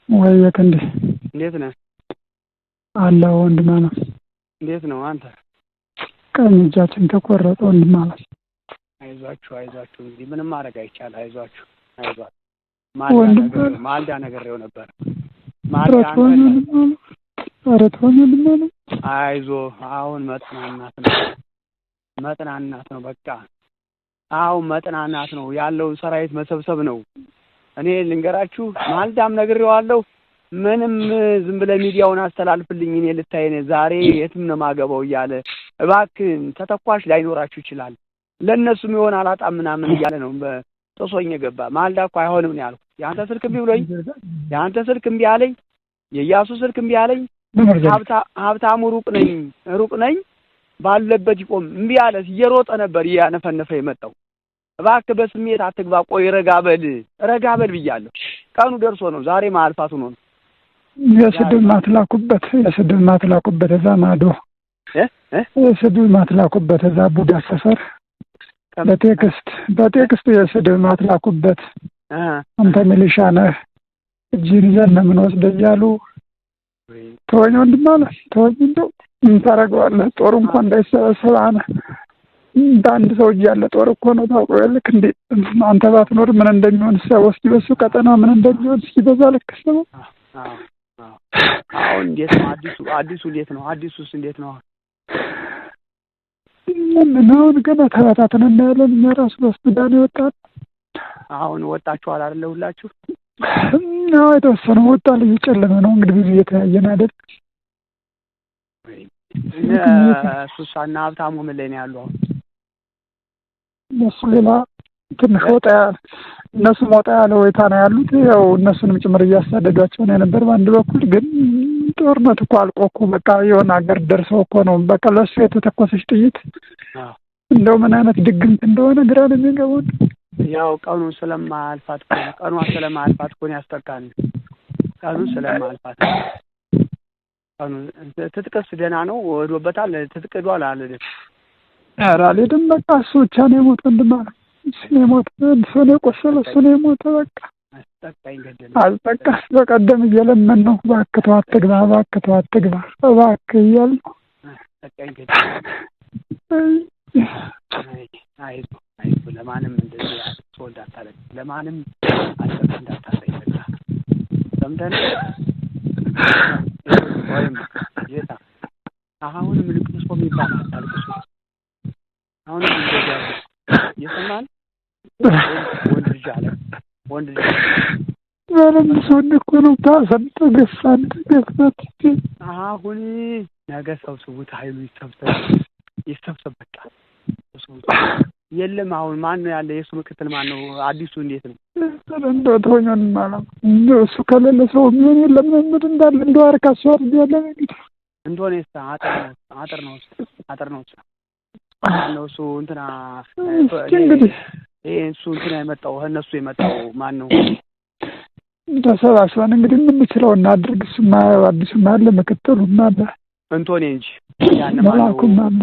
ወይ ክንዴ። እንዴት ነህ? አለሁ ወንድም አለም። እንዴት ነው አንተ? ቀኝ እጃችን ተቆረጠ ወንድም አለም። አይዟችሁ አይዟችሁ፣ እንግዲህ ምንም ማድረግ አይቻል። አይዟችሁ አይዟችሁ። ወንድም ማልዳ ነግሬው ነበር። ኧረ ተወኝ ወንድም አለም። ኧረ ተወኝ ወንድም አለም። አይዞህ፣ አሁን መጥናናት ነው፣ መጥናናት ነው። በቃ አሁን መጥናናት ነው፣ ያለውን ሰራዊት መሰብሰብ ነው። እኔ ልንገራችሁ፣ ማልዳም ነግሬዋለሁ። ምንም ዝም ብለህ ሚዲያውን አስተላልፍልኝ፣ እኔ ልታይ ነኝ ዛሬ የትም ነው የማገባው እያለ፣ እባክህን ተተኳሽ ላይኖራችሁ ይችላል፣ ለእነሱም የሆነ አላጣም ምናምን እያለ ነው ጥሶኝ የገባ። ማልዳ እኮ አይሆንም ነው ያልኩት። የአንተ ስልክ እምቢ ብሎኝ፣ የአንተ ስልክ እምቢ አለኝ፣ የኢያሱ ስልክ እምቢ አለኝ። ሀብታሙ ሩቅ ነኝ ሩቅ ነኝ ባለበት ይቆም እምቢ አለ። እየሮጠ ነበር እያነፈነፈ የመጣው። እባክህ በስሜት አትግባ፣ ቆይ ረጋ በል ረጋ በል ብያለሁ። ቀኑ ደርሶ ነው ዛሬ ማልፋቱ ነው። የስድብ ማትላኩበት፣ የስድብ ማትላኩበት እዛ ማዶ፣ የስድብ ማትላኩበት እዛ ቡዳ ሰፈር በ text በ text የስድብ ማትላኩበት፣ አንተ ሚሊሻ ነህ እጅህን ይዘን ነው የምንወስደው እያሉ። ተወኝ ወንድም አለ፣ ተወኝ። እንደው ምን ታደርገዋለህ? ጦር እንኳን እንዳይሰበሰብ አነ በአንድ ሰው እጅ ያለ ጦር እኮ ነው። ታውቀው የለክ እንዴ? አንተ ባትኖር ምን እንደሚሆን ሰው እስኪ በሱ ቀጠና ምን እንደሚሆን እስኪ በዛ ልክ ሰው። አሁን እንዴት ነው አዲሱ? አዲሱ እንዴት ነው? አዲሱስ እንዴት ነው? ምን አሁን ገና ተበታትነን እናያለን። እኛ ራሱ በሱዳን የወጣን። አሁን ወጣችኋል አይደለ ሁላችሁ? አዎ የተወሰነ ወጣል። እየጨለመ ነው እንግዲህ፣ ብዙ እየተያየን አይደል። ሱሳ እና ሀብታሙ ምን ላይ ነው ያሉ አሁን? እነሱ ሌላ ትንሽ ወጣ ያለ፣ እነሱም ወጣ ያለ ወይታ ነው ያሉት። ያው እነሱንም ጭምር እያሳደዷቸው ነው የነበር። በአንድ በኩል ግን ጦርነት እኮ አልቆ እኮ በቃ የሆነ ሀገር ደርሰው እኮ ነው። በቃ ለእሱ የተተኮሰች ጥይት እንደው ምን አይነት ድግምት እንደሆነ ግራ ነው የሚገባው። ያው ቀኑ ስለማያልፋት እኮ ነው። ቀኗ ስለማያልፋት እኮ ነው ያስጠቃን። ቀኑ ስለማያልፋት ቀኑ። ትጥቅስ ደህና ነው ወዶበታል። ትጥቅ ሄዷል አልሄድም። ኧረ አልሄድም። በቃ እሱ ብቻ ነው የሞተ ወንድም አለ። እሱ ነው የሞተ፣ እሱ ነው የቆሰለ፣ እሱ ነው የሞተ። በቃ አልጠቃስ። በቀደም እየለመን ነው፣ እባክህ ተው አትግባ፣ እባክህ ተው አትግባ፣ እባክህ እያልን ነው። አይዞህ አይዞህ፣ ለማንም እንደዚህ ሰው እንዳታለቅስ፣ ለማንም አልቀስ እንዳታሳይ። በቃ ሰምተን ወይም ጌታ አሁንም ልቅሶ የሚባል አታልቅሱ። አሁንም እንደዚህ ያለ እየሰማን ወንድ ልጅ አለ ወንድ ልጅ። ምንም ሰውን እኮ ነው ታሰን ተገፋን ተገፋት። አሁን ነገ ሰብስቡት፣ ኃይሉ ይሰብሰብ ይሰብሰብ፣ በቃ ሰብስቡት። የለም አሁን ማን ነው ያለ? የእሱ ምክትል ማን ነው? አዲሱ እንዴት ነው? እንደው ተወኝ ወንድም አለ። እንደው እሱ ከሌለ ሰው የሚሆን የለም። መምህር እንዳለ እንደው አርካ እሱ አድርግ ያለ እንግዲህ። እንደሆነ የእሱ አጥር ነው አጥር ነው አጥር ነው ማነው እሱ እንትና? እስኪ እንግዲህ ይሄ እሱ እንትና የመጣው እነሱ የመጣው ማን ነው? ተሰባስበን እንግዲህ የምንችለው እናድርግ። እሱማ አዲሱማ አለ፣ ምክትሉም አለ፣ እንቶኔ እንጂ ያን ማነው? መላኩም አለ።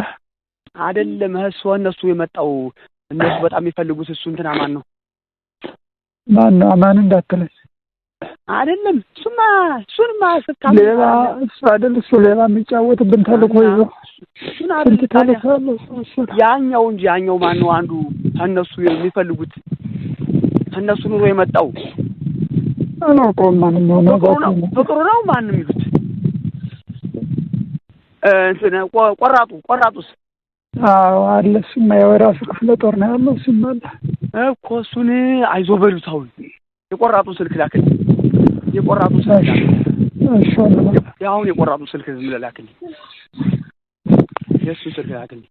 አይደለም እሱ እነሱ የመጣው እነሱ በጣም የሚፈልጉት እሱ እንትና ማን ነው? ማን ነው? አማን እንዳትለኝ። አይደለም እሱማ እሱንማ ስታም ሌባ እሱ አይደል? እሱ ሌባ የሚጫወትብን ተልእኮ ይዞ እሱን አይደል ስንት ታዲያ ተልእኮ አለው እሱ መሰለህ። ያኛው እንጂ ያኛው ማን ነው? አንዱ ከእነሱ የሚፈልጉት ከእነሱ ኑሮ የመጣው። አላውቀውም ማን እንደሆነ። ፍቅሩ ነው ፍቅሩ ነው ማን ነው የሚሉት? እንትን ቆራጡ ቆራጡስ? አዎ አለ። እሱማ ያው የራሱ ክፍለ ጦር ነው ያለው። እሱማ አለ። እኮ እሱን አይዞህ በሉት። አሁን የቆራጡ ስልክ ላክልኝ። የቆራጡ ስልክ ላክልኝ። እሺ ወንድም። አሁን የቆራጡ ስልክ ዝም ብለህ ላክልኝ። የእሱን ስልክ ላክልኝ።